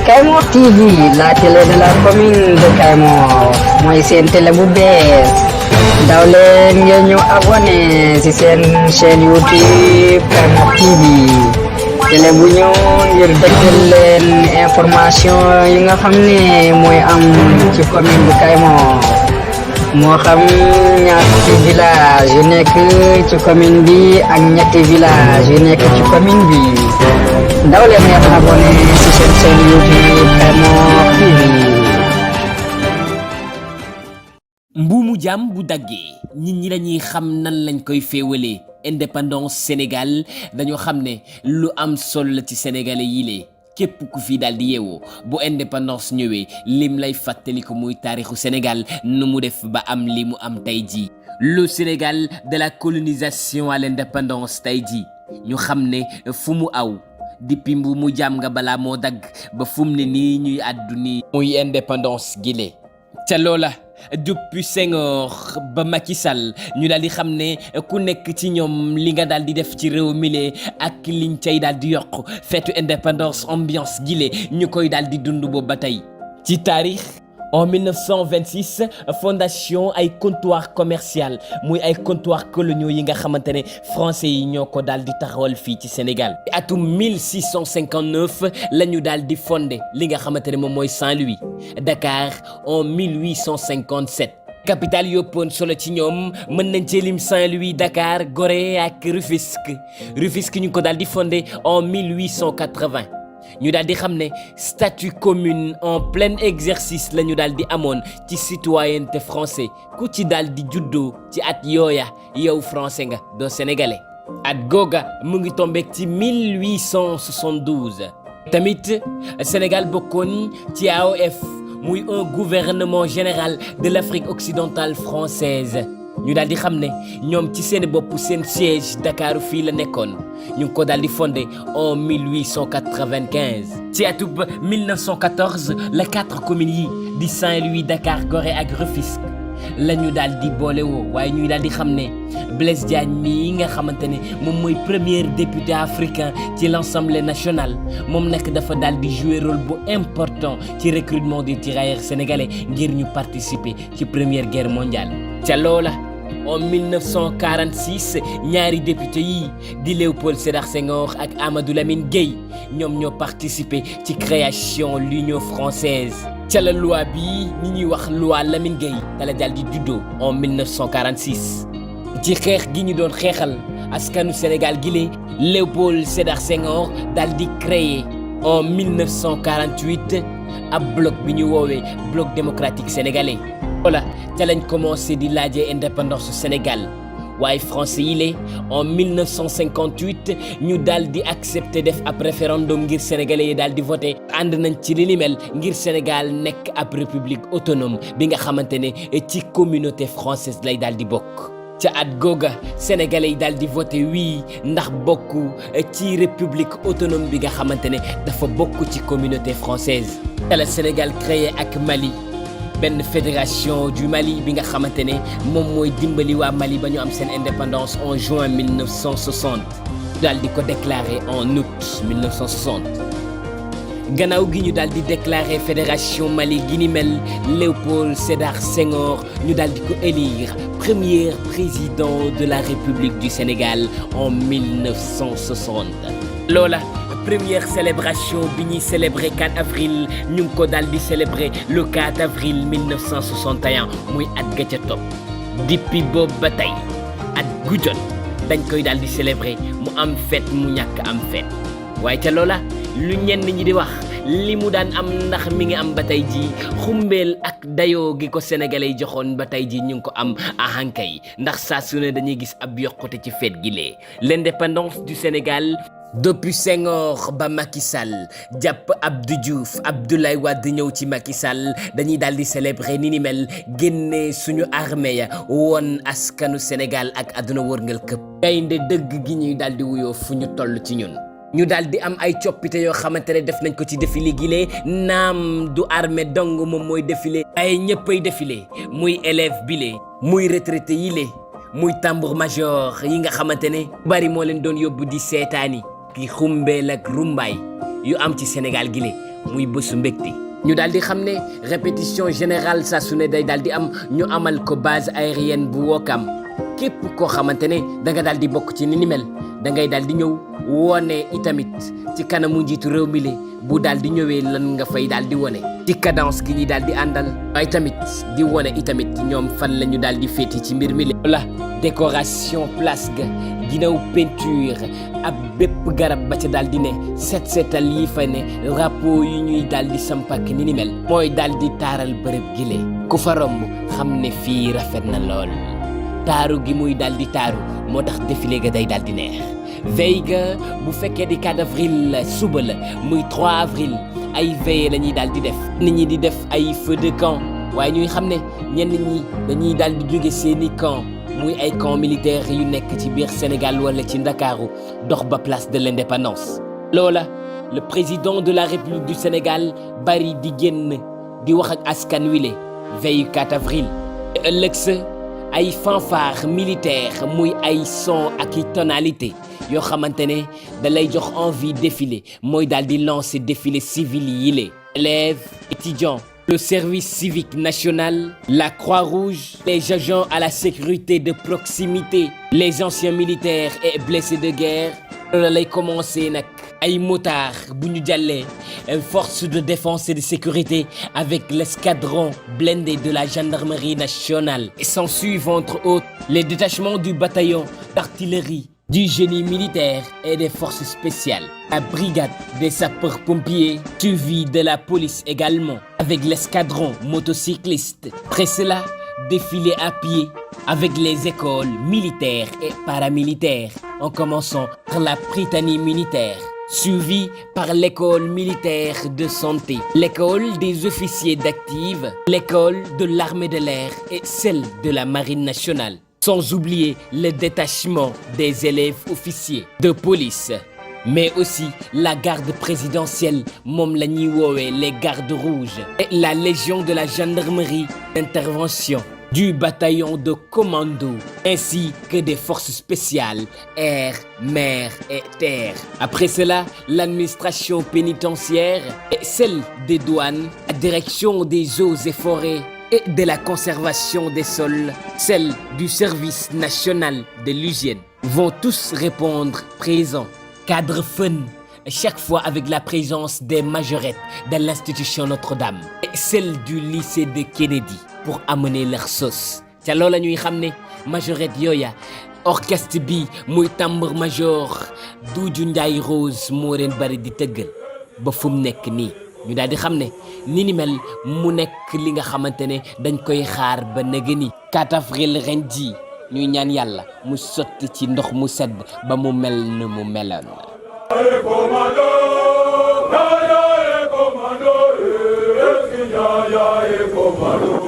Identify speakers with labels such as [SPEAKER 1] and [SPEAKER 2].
[SPEAKER 1] Kaymor TV, la télé de la commune de Kaymor. Mooy seen télé bu bees daw leen ngeen ñëw abonné ci seen chaîne YouTube Kaymor TV télé bu ñëw ngir dëggal leen information yi nga xam ne mooy am ci commune bu Kaymor moo xam ñaati village yu nekk ci commune bi ak ñetti village yu nekk ci commune bi daw leen ngeen abonné ci seen chaîne YouTube Kaymor TV.
[SPEAKER 2] mbuumu jàmm bu daggee nit ñi lañuy xam nan lañ koy féewalee indépendance Sénégal dañoo xam ne lu am solo la ci sénégalais yi lee képp ku fi daal di yeewoo bu indépendance ñëwee lim lay fàttali ko muy taarixu Sénégal nu mu def ba am li mu am tey jii le Sénégal de la colonisation à l'indépendance tey jii ñu xam ne fu mu aw depuis mbuumu jàmm nga balaa moo dagg ba fu mu ne nii ñuy àddu nii muy indépendance gi lee ca loola depuis Senghor ba Macky Sall ñu daal di xam ne ku nekk ci ñoom li nga daal di def ci réew mi lee ak liñ cay daal di yokk feetu indépendance ambiance gile ñu koy daal di dund boobu ba tey ci taarix en 1926 fondation ay comptoir commercial muy ay comptoir coloniaux yi nga xamante ne français yi ñoo ko daal di taxawal fii ci Sénégal atum 1659 la ñu daal di fondé li nga xamante ne moom mooy Saint-Louis Dakar en 1857 capitale yoppoon solo ci ñoom mën nañ cee lim Saint-Louis Dakar Gorée ak Rufisque ñu ko daal di fondé en 1880 ñu daal di xam ne statut commune en plein exercice la ñu daal di amoon ci citoyenneté français ku ci daal di juddoo ci at yooya yow français nga doo sénégalais at googa mu ngi tombeek ci 1872 tamit Sénégal bokkoon ci AOF muy un gouvernement général de l'Afrique occidentale française ñu daal di xam ne ñoom ci seen bopp seen siège Dakar fii la nekkoon ñu ngi ko daal di fondé en 1895 ci atub 1914 la 4 communes yi di Saint-Louis Dakar Gorée ak Rufisque la ñu daal di boole woo waaye ñuy daal di xam ne Blaise Diagne mii nga xamante ne moom mooy premier député africain ci l'Assemblée nationale moom nag dafa daal di jouer rôle bu important ci recrutement des tirailleurs sénégalais ngir ñu participer ci première guerre mondiale ca loola en 1946 ñaari député yi di Léopold Sédar Senghor ak Amadou Lamine Gueye ñoom ñoo participé ci création l'Union française ca la loi bi ñi ñuy wax loi Lamine Gueye dala daal di juddoo en 1946 ci xeex gi ñu doon xeexal askanu Sénégal gi lee Léopold Sédar Senghor daal di créer en 1948 ab bloc bi ñu woowee bloc démocratique sénégalais voilà ca lañ commencé di laajee indépendance Sénégal waaye français yi lee en 1958 ñu daal di accepté def ab référendum ngir sénégalais yi daal di voté ànd nañ ci li ni mel ngir Sénégal nekk ab république autonome bi nga xamante ne ci communauté française lay daal di bokk ca at googa sénégalais yi daal di voté oui ndax bokk ci république autonome bi nga xamante ne dafa bokk ci communauté française ca la Sénégal créé ak Mali benn fédération du Mali bi nga xamante ne moom mooy dimbali waa Mali ba ñu am seen indépendance en juin 1960 daal di ko déclaré en août 1960 gannaaw gi ñu daal di déclaré fédération Mali gi ni mel Léopold Sédar Senghor ñu daal di ko élire premier président de la République du Sénégal en 1960 loola première célébration bi ñuy célébrer 4 avril ñu ngi ko daal di célébrer le 4 avril 1961 muy at ga ca topp depuis boobu ba tey at gu jot dañ koy daal di célébrer mu am fête mu ñàkk am fête waaye ca loola lu ñenn ñi di wax li mu daan am ndax mi ngi am ba tey jii xumbeel ak dayoo gi ko sénégalais yi joxoon ba tey jii ñu ngi ko am ahanka yi ndax saa su ne dañuy gis ab yokkute ci fête gi lee l'indépendance du Sénégal depuis Senghor ba Macky Sall jàpp Abdou Diouf Abdoulaye Wade ñëw ci Macky Sall dañuy daal di célébrer ni ni mel génne suñu armée ya woon askanu Sénégal ak àdduna wërngal këpp gaynde dëgg gi ñuy daal di wuyoo fu ñu toll ci ñun ñu daal di am ay coppite yoo xamante ne def nañ ko ci défilé gi lee naam du armée dong moom mooy défilé ay ñëppay défilé muy élève bi lee muy retraité yi lee muy tambour major yi nga xamante ne bari moo leen doon yóbbu di seetaani ki xumbeel ak rumbaay yu am ci Sénégal gi muy bésu mbégte ñu daal di xam ne répétition générale saa su ne day daal di am ñu amal ko base aérienne bu Ouakam képp koo xamante ne da nga daal di bokk ci ni mel da ngay daal di ñëw wone itamit ci kanamu njiitu réew mi bu daal di ñëwee lan nga fay daal di wone ci cadence gi ñi daal di àndal waaye tamit di wone itamit ñoom fan la ñu daal di féete ci mbir mi la décoration place ga ginnaaw peinture ak bépp garab ba ca daal di ne setal yi fa ne drapeau yi ñuy daal di sampak ni mel mooy daal di taaral bërëb gi le ku fa romb xam ne fii rafet na lool taaru gi muy daal di taaru moo tax défilé ga day daal di neex veille ga bu fekkee di 4 avril suba la muy 3 avril ay veille la ñuy daal di def nit ñi di def ay feu de camp waaye ñuy xam ne ñenn ñi dañuy daal di jóge seeni camp muy ay camp militaire yu nekk ci biir Sénégal wala ci Ndakaaru dox ba place de l'indépendance loola le président de la République du Sénégal bari di génn di wax ak askan wi le veille 4 avril ëllëg sa ay fanfare militaire muy ay son ak i tonalité yoo xamante ne da lay jox envie défilé mooy daal di lancer défilé civil yi le élèves étudiants le service civique national la Croix-Rouge les agents à la sécurité de proximité les anciens militaires et blessés de guerre loolu lay commencer nag ay motards bu ñu jàllee force de défense et de sécurité avec l'escadron blindé de la gendarmerie nationale et s'en suivent entre autres les détachements du bataillon d'artillerie du génie militaire et des forces spéciales la brigade des sapeurs-pompiers suivi de la police également avec l'escadron motocycliste après cela défilé à pied avec les écoles militaires et paramilitaires en commençant par la Prytanée militaire suivi par l'école militaire de santé, l'école des officiers d'active, l'école de l'armée de l'air et celle de la marine nationale. Sans oublier le détachement des élèves officiers de police, mais aussi la garde présidentielle, moom la ñuy woowee les gardes rouges, et la légion de la gendarmerie d'intervention, du bataillon de commando, ainsi que des forces spéciales, air, mer et terre. Après cela, l'administration pénitentiaire et celle des douanes, la direction des eaux et forêts et de la conservation des sols, celle du service national de l'hygiène, vont tous répondre présents. Cadre fun, chaque fois avec la présence des majorettes de l'institution Notre-Dame et celle du lycée de Kennedy pour amener leur sauce. ca loola ñuy xam ne majorette yooya orchestre bi muy tambour major Doudou Ndiaye Rose moo leen bari di tëggal ba fu mu nekk nii ñu daal di xam ne ni mel mu nekk li nga xamante ne dañ koy xaar ba nëgëni 4 avril ren ji ñuy ñaan yàlla mu sotti ci ndox mu sedd ba mu mel na mu meloon. Commando,